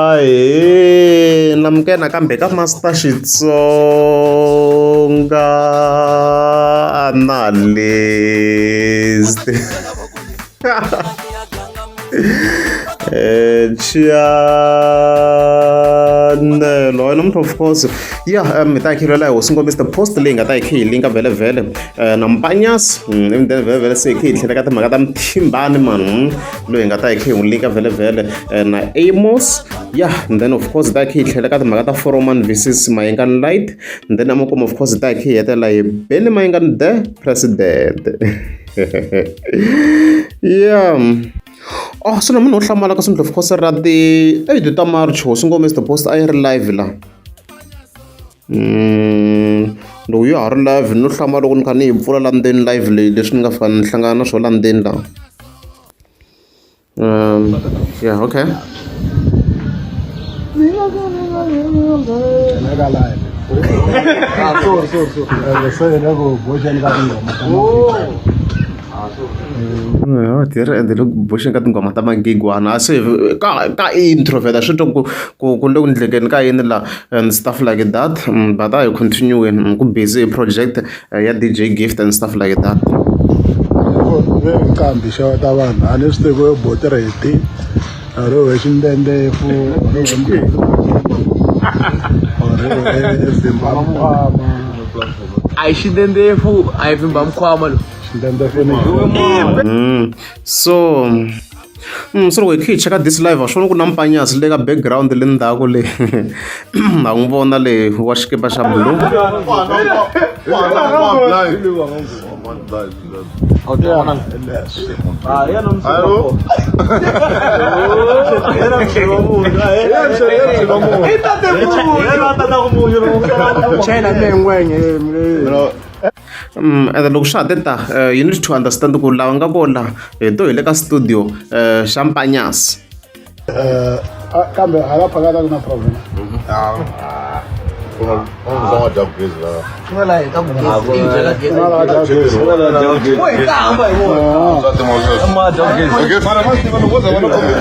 Ahee namukela nakambe ka Master Xitsonga Analyst channel wena muthu of course ya hi ta hi khelela hi hosi ngomisa the post leyi nga ta hi khe hi linka vhele vhele na mpanyas and then vhele vhele se hi khe hi tlhela ka timhaka ta mthimbani mani loyi hi nga ta hi khe hi n'wi linka vhele vhele na Amos ya and then of course hi ta hi khe hi tlhela ka timhaka ta Foroman versus Mayengani Light and then amakumu of course hi ta hi khe hi hetelela hi Benny Mayengani the president yeah. Oh, so na munhu wo hlamala ka swindlo of course ra ti-8 ta March hosi ngome the post a yi ri live la. Loko ya ha ri live no hlamala loko ni kha ni yi pfula la ndzeni live leyi leswi ni nga fika ni hlangana na swona la ndzeni la. Yeah, okay. Ah, sorry, sorry, sorry. Se hi le ku boxeni ka tinghoma ta Tirha ende le ku boxeni ka tinghoma ta magigwana a se ka ka introvert a swi twa ku ku ku le ku ndlekeni ka yini la and stuff like that but a hi continue-eni ku busy hi project ya D_J Gift and stuff like that. Ve nqambi xeweta vanhu a ni swi tivi ku boti reti or we xindendefu or we vhimba mkhwama a hi xindendefu a hi vhimba mkhwama lo xindendefu ni So so loko hi kha hi cheka this live ha swi vona ku na mpanyasi le ka background le ndzhaku le ha n'wi vona le wa xikipa xa blue. Ende loko swa ha te ta you need to understand ku lava nga ko la hi to hi le ka studio xa Mpanyasi. Kambe hala phakata ku na problem.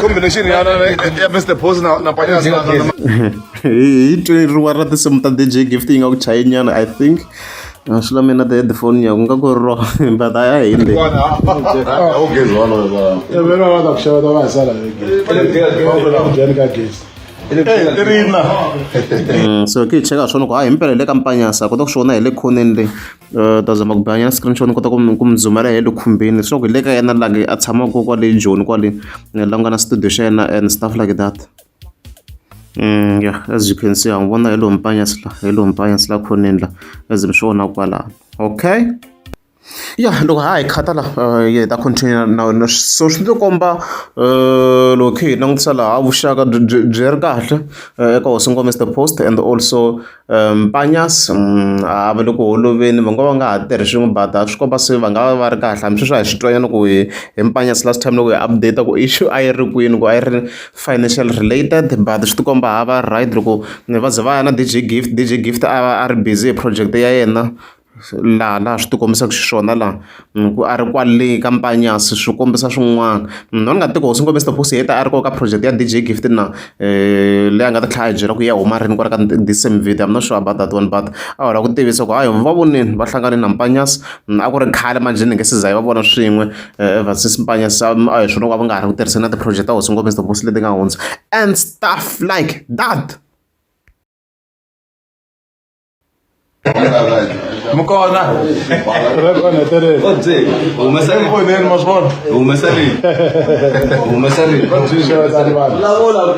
Combination ya ya Mr Post na na Panyasi na Hi twe rin'wana ra tinsimu ta D_J Gift yi nga ku chayinyana I think. Swi la mina ti-headphone ya ku nga ku ri rona but a ya hindzi. So ke hi cheka swona ku hayi himpela hi le ka Mpanyasi ha kota ku swi vona hi le khoneni le ta zama ku banyana screenshot ni kota ku ku mi dzumela hi le khumbini leswaku hi le ka yena laha a tshamaka kwale Joni kwale la ku nga na studio xa yena and stuff like that. Yeah, as you can see ha n'wi vona hi lowu Mpanyasi la hi lowu Mpanyasi la khoneni la as mi swi vona kwalano okay. Ya loko ha ha hi khata la hi ta continue na na so swi ti komba loko hi kha hi langutisa laha vuxaka byi byi byi ri kahle eka hosi Ngoma Mister Post and also Mpanyas a va le ku holoveni va nga va nga ha tirhi swin'we but a swi komba se va nga va va ri kahle hambi sweswi a hi swi twanyana ku hi hi Mpanyas last time loko hi update ku issue a yi ri kwini ku a yi ri financial related but swi tikomba ha va right loko va ze va ya na D_J Gift D_J Gift a va a ri busy hi project ya yena. Laha laha swi ti kombisaka xiswona laha ku a ri kwale ka Mpanyasi swi kombisa swin'wana no ni nga tivi ku hosi Ngome Mister Post a ri kona ka project ya D_J Gift na leyi a nga ta tlhela a hi byela ku ya huma rini kwala ka this same video I'm not sure about that one but a ho lava ku tivisa ku hayi va vonile va hlangane na Mpanyasi a ku ri khale manjhe ni nge se za hi va vona swin'we ever since Mpanyasi a hi swona ku a va nga ha ri ku tirhiseni na ti-project ta hosi Ngome Mister Post leti nga hundza and stuff like that. Mukona.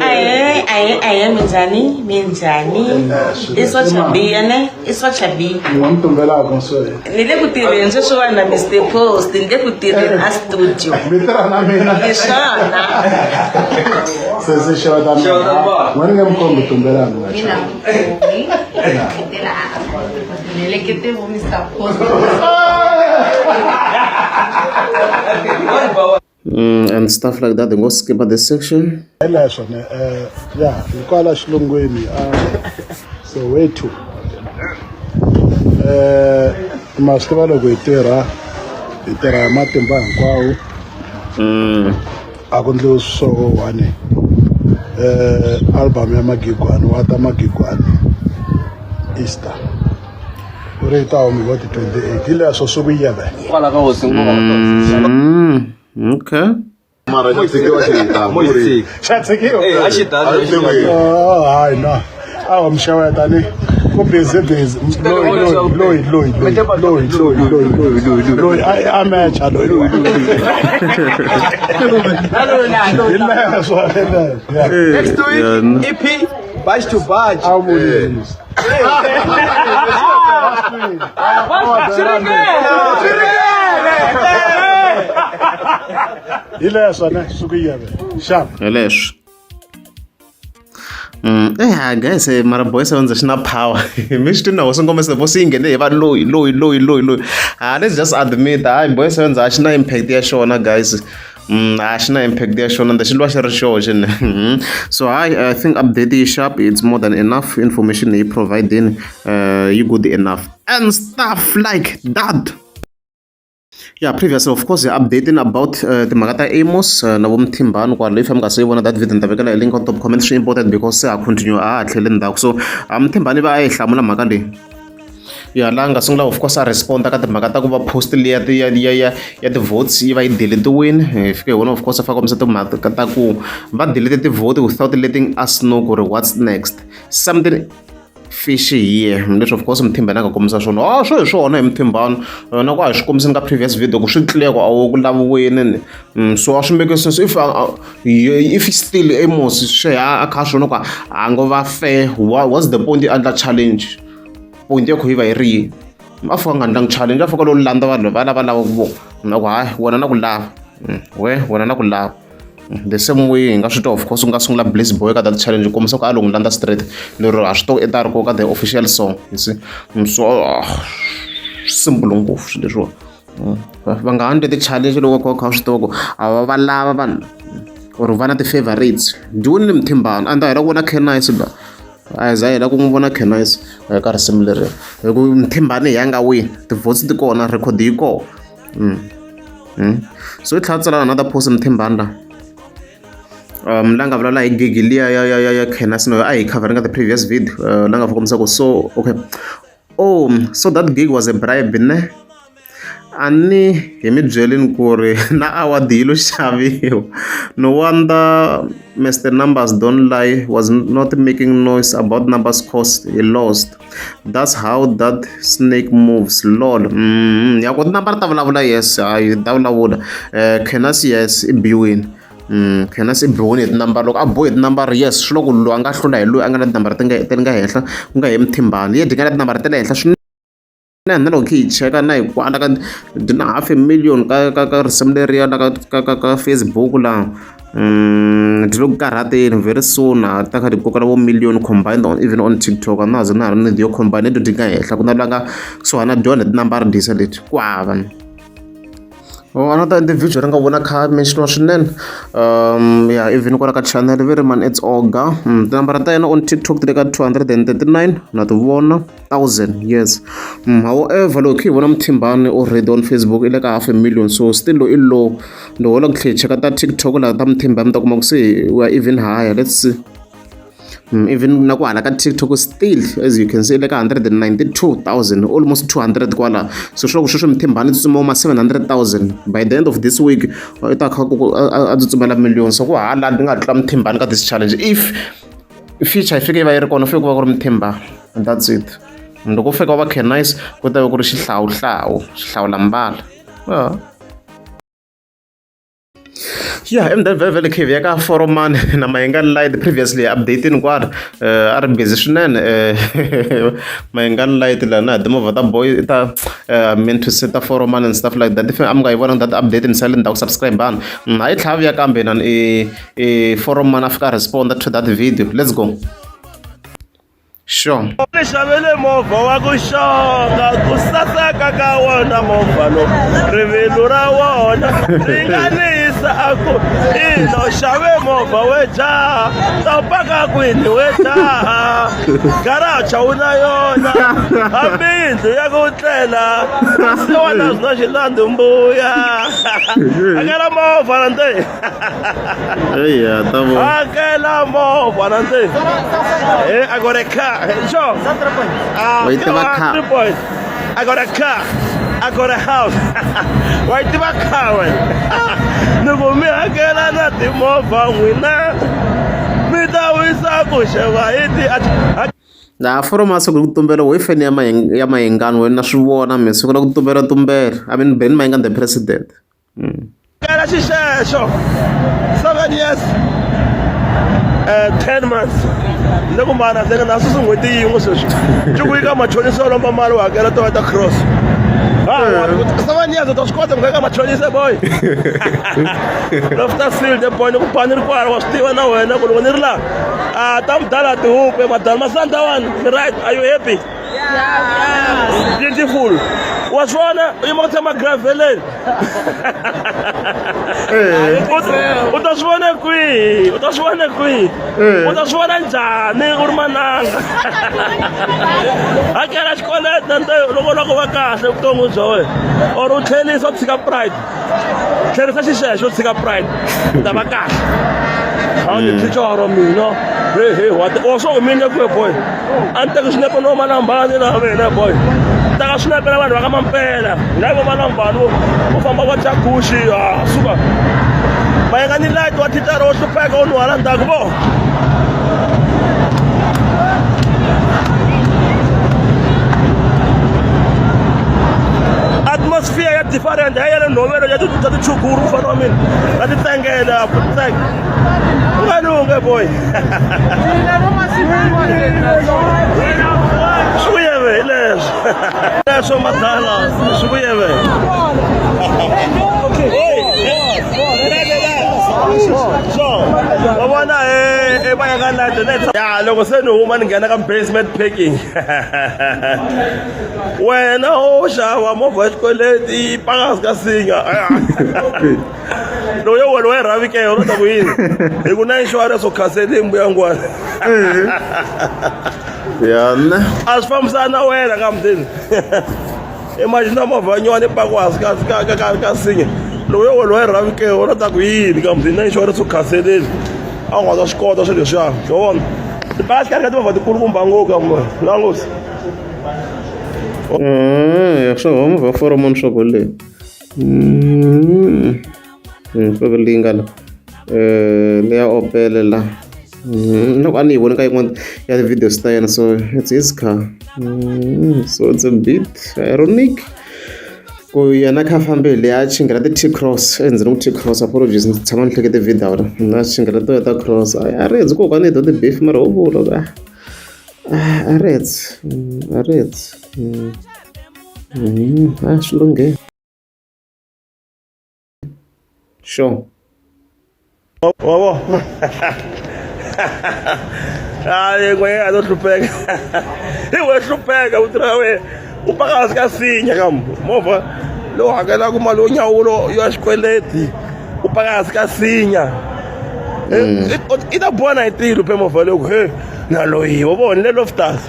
Ahee, ahee, ahee, minjhani? Minjhani? I Socha B ne? I Socha B. Ni le ku tirheni sweswiwani na Mister Post, ni le ku tirheni a studio. Mi tirha na mina. Hi swona. Se se xeweta mina. N'wina ni nge mi kombi tumbelani. Mina And stuff like that. Go skip this section. Hi leswo ne ya hi kwala xilungwini a Soweto ma swi tiva loko hi tirha hi tirha hi matimba hinkwawo. a ku ndliwi swo one album ya Magigwani wa ta Magigwani Easter u ri yi ta huma hi ti 28 hi leswo swi ku yeve Kwala ka hosi ngoma. Okay. Mara xa tshikiwa xi ta. Mo yi tshika. xa tshikiwa Eh, a xi ta. Oh, hayi no awa mxeweta ni ku busy busy loyi loyi loyi loyi loyi loyi loyi loyi loyi a mecha loyi hi leswo hi leswo yeah. Next week, EP, batch to batch. A wu vuli hi leswo ne swi ku yeve xava Hi leswo. Eh, guys, mara boy seven xi na power. Mi swi twi na hosi ngoma se yi nghene hi va loyi loyi loyi loyi loyi. Ah, let's just admit, hayi boy seven a xi na impact ya xona guys. A xi na impact ya xona ende xi lwa xi ri xoxe ne. So I think update yi sharp, it's more than enough information yi providing, yi good enough and stuff like that. Yeah, previously of course updating about timhaka ta Amos na vo Mthimbani kwala if mi nga se yi vona that video ni ta vekela link on top comment swi important because se ha continue a ha tlheli ndzhaku so Mthimbani va a yi hlamula mhaka leyi ya laha nga sungula of course a responda ka timhaka ta ku va post liya ya ya ya ya ti-votes yi va yi deletiwini hi fike hi vona of course a fika kombisa timhaka ta ku va delete ti-vote without letting us know ku ri what's next, something fishy here. Leswi of course Mthimbani a nga kombisa swona a swo hi swona hi Mthimbani na ku a hi swi kombisini ka previous video ku swi clear ku a wu ku laviweni so a swi make sense if if still Amos swi a kha swona ku a ngo va fair, what's the point i endla challenge, point ya kho yi va yi ri yini a fika nga endlangi challenge a fika lo landza vanhu va lava lava ku vona na ku hayi wena na ku lava we wena na ku lava the same way hi nga swi twa of course u nga sungula Bliss Boy ka that challenge kombisa ku a lo n'wi landza straight lero ha swi tiva i ta ri ko ka the official song you see. So simple ngopfu swilo leswiwa va nga handle ti-challenge loko kha kha swi tiva ku a va va lava vanhu or va na ti-favorites dyiwini ni Mthimbani a ni ta hela ku vona Cannice la a hi za hi hela ku n'wi vona Cannice ka risimu leri hi ku Mthimbani hi ya nga wini ti-votes ti kona record yi kona. So i tlhela tsala another post Mthimbani la la nga vulavula hi gig liya ya ya ya ya Cannice no a hi covering ka the previous video la nga kombisa ku so okay oh so that gig was a bribe ne a ni hi mi byelini ku ri na award yi lo xaviwa no wonder Mr Numbers Don't Lie was not making noise about numbers cause he lost, that's how that snake moves lol. Ya ku tinambara ta vulavula yes hayi ta vulavula Cannice yes i biwini Cannice i biwini hi tinambara loko a bohi hi tinambara yes swi loko loyi a nga hlula hi loyi a nga na tinambara ti nga ti nga henhla ku nga hi Mthimbani ye dyi nga na tinambara ta le henhla swinene na loko hi cheka na hi kwala ka dyi na half a million ka ka ka risimu leriya la ka ka ka ka Facebook laha dyi le ku karhateni very soon ha ta kha ti kokela vo million combined on even on TikTok a na ha ze na ha ri ni yo combine leti nga henhla ku na la nga kusuhana dyona hi tinambara disa leti ku hava. Oh, another individual ri nga vona kha mention swinene yeah even kwala ka channel ve ri man it's Oga tinambara ta yena on TikTok ti le ka 239 na ti vona thousand yes. However loko hi vona Mthimbani already on Facebook i le ka half a million so still low i low loko ho loko tlhe cheka ta TikTok laha ta Mthimbani mi ta kuma ku se we are even higher, let's see. Even na ku hala ka TikTok still as you can see le ka 192,000 almost 200 kwala so swi ku sweswi Mthimbani tsutsuma ma 700,000 by the end of this week i ta kha ku a tsutsumela million so ku hala ni nga tlula Mthimbani ka this challenge if feature yi fike yi va yi ri kona fike ku va ku ri Mthimbani and that's it loko fika va Cannice ku ta va ku ri xihlawuhlawu xihlawula mbala yeah. Yeah, and then vele khe ya ka Foromani na Mayengani Light previously update kwala a ri busy swinene Mayengani Light la na timovha ta boy ta meant to set ta Foromani and stuff like that if am nga yi vona that update ni sale ndhawu subscribe bani a yi tlhavi ya kambe na i Foromani a fika respond to that video, let's go. Sure. Ni xavele movha wa ku xonga ku saseka ka wona movha lowu rivilo ra wona ri nga ni yisa vutisa a ku ino xave movha we jaha ta paka kwini we jaha garacha wu na yona hambi yindlu ya ku tlela siwana swi na xilandzi mbuya hakela movha na nte Eya, ta vona. hakela movha na nte e I got a car sure Wa yi tiva car. Three points. I got a car. I got a house. Wa yi tiva car wena. Ni ku mi hakela na timovha n'wina. Mi ta wisa ku xava hi ti Na foroma siku ku tumbela wo feni ya ya Mayengani wena swi vona mi siku la ku tumbela tumbela. I mean Ben Mayengani the president. Kela xixexo 7 years 10 months ni ku mana ndzi nga na susu n'hweti yin'we sweswi cuku yi ka machonisa yo lomba mali u hakela Toyota Cross 7 years u ta swi kota ku ka machonisa boy lofta field boy ni ku pani ri kwala wa swi tiva na wena ku loko ni ri laha a ta mudala tihuku madala masandawani right are you happy Yeah. Beautiful. Wa swi vona u yima ku tshama graveleni. U ta swi vona kwihi? U ta swi vona kwihi? U ta swi vona njhani u ri mananga? Hakela xikweleti na nte loko loko va kahle vuton'wini bya wena. Or u tlhelisa u tshika pride. Tlherisa xixexo u tshika pride. U ta va kahle. A ni thichara mina. He he wa wa swo mina kwihi boy? A ni teki swinepe no malambani na mina boy. Teka swinepe na vanhu va ka mampela. La vo malambani u famba va dya guxi a suka. Mayengani light wa thichara wo hlupheka u nuhala ndzhaku vo. Atmosphere ya different ya ya le nhoveni ya ta tichuguru ku fana wa mina na titsengele a ku tsenge u nga lunge boy swi ku yeve hi leswo leswo madala swi ku yeve wa vona e va ya ka light ya loko se ni huma ni nghena ka basement packing wena u xava movha ya xikweleti yi paka ka sinya loko yo wena wa yi rhavi ke u ta ku yini hi ku na insurance u khaseli mbuyangwana yana a swi fambisana na wena ka mutini imagine movha ya nyuwani yi pakiwa hansi ka ka ka ka ka sinya loko yo wena wa yi rhavi ke u ta ku yini ka mutini na insurance u khaseleli a wu nga ta swi kota swilo leswiya wa vona ti paka xikarhi ka timovha tikulukumba ngopfu ka langusa Swo huma foromoni swa ku leyi nhloko leyi nga la leya Opel la loko a ni yi voni ka yin'wana ya ti-videos ta yena so it's his car so it's a bit ironic ku yena kha fambe hi leyi a chinghela ti-T-Cross endzeni ku T-Cross apologies ndzi tshama ni hlekete video a chinghela Toyota Cross a ri hedzi kokwana hi to ti-beef mara wo vula a ri hedzi a ri hedzi a swi lunghile. Sure. Wabo. Hayi n'we a to hlupheka. Hi we hlupheka u tirha we u paka hansi ka sinya ka movha lowu hakelaka mali yo nyawulo ya xikweleti u paka hansi ka sinya. I ta boha na hi tilo phe movha leyi ku he na loyi wa vona le loftus.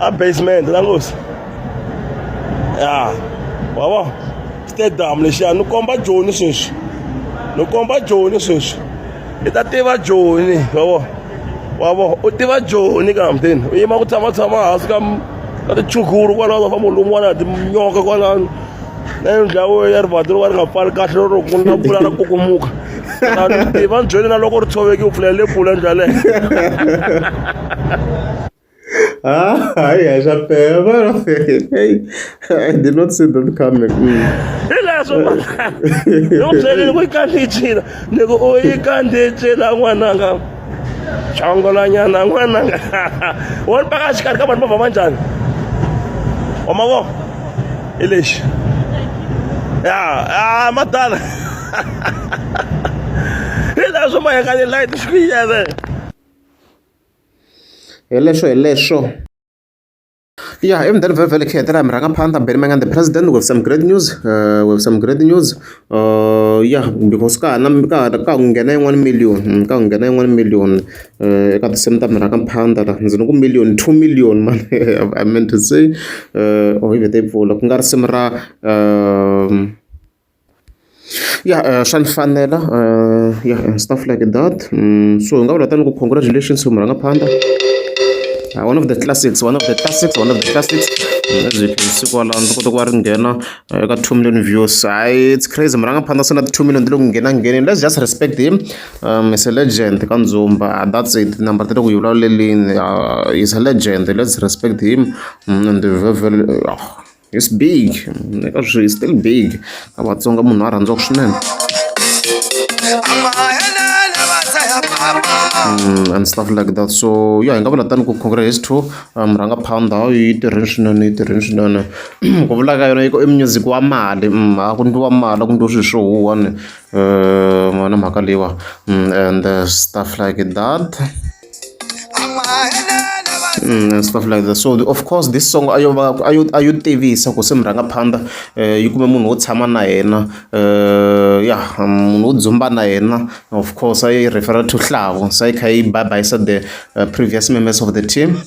A basement langusa. Ya. Wa vona? Stadium lexiya ni komba Joni sweswi. Ni komba Joni sweswi. I ta tiva Joni, wa vona? Wa vona? U tiva Joni ka mutini. U yima ku tshama tshama hansi ka ka tichuguru kwalaho va famba u lumiwa na tinyoka kwalano. Na yindlu ya rivanti ro ka ri nga pfali kahle ro ku na mpfula ra kukumuka. Na ni tiva Joni na loko ri tshovekile u pfulela le kule ndlu yaleyo. Ah, hayi hayi swa pela hey, I did not see that coming. Hi leswo ni ku byelile ku yi kandziyisile ni ku u yi kandziyisile n'wananga chongolanyana n'wananga wo ni paka xikarhi ka vanhu va va njhani wa ma vona hi lexi ya a madala hi leswo mayekani light swi yele Hi leswo hi leswo. Yeah, even then vele khe hetelela murhangaphandla Benny Mayengani the president we have some great news we have some great news yeah because ka ha na ka ha ka ha ku nghena yin'wana million ka ha ku nghena yin'wana million eka tinsimu ta murhangaphandla la ndzi ni ku million 2 million man, I meant to say oh, yi vhete yi pfula ku nga risimu ra yeah, swa ni fanela, yeah, and stuff like that. So hi nga vula tani ku congratulations to murhangaphandla, one of the classics, one of the classics, one of the classics. As you can see kwala, ndzi kota ku va ri nghena eka 2 million views. Hayi, it's crazy, murhangaphandla se na 2 million ti le ku nghena ngheneni. Let's just respect him. He's a legend ka ndzumba. That's it, number ti le ku yi vulavuleleni. He's a legend, let's respect him. And very, very, he's big eka swi, he's still big ka Vatsonga, munhu a rhandziwaka swinene and stuff like that. So yeah, hi nga vula tani ku congrats to murhangaphandla, yi tirheni swinene, yi tirheni swinene. Ku vula ka yona yi ku i music wa mali, a ku ndliwa mali, a ku ndliwa swilo swo huwa ni na mhaka leyiwa and stuff like that. And stuff like that. So of course this song a yo va a yo tivisa ku se murhangaphandla yi kume munhu wo tshama na yena, ya munhu wo dzumba na yena. Of course a yi refer to Hlavu, se yi kha yi babayisa the previous members of the team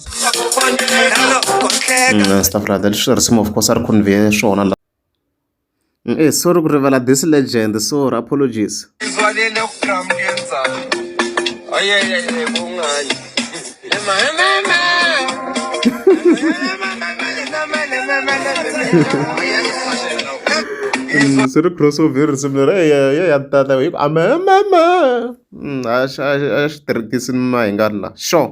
and stuff like that. Leswi risimu of course a ri convey swona la. Sorry ku rivala this legend, sorry, apologies. Izwalele ukuqhamukenza. Ayeyeye kungani. Ema ema ema. Se ri crossover risimu leri ya ya ya tata hi ku amememe a xi a xi tirhisi mahingani la sure.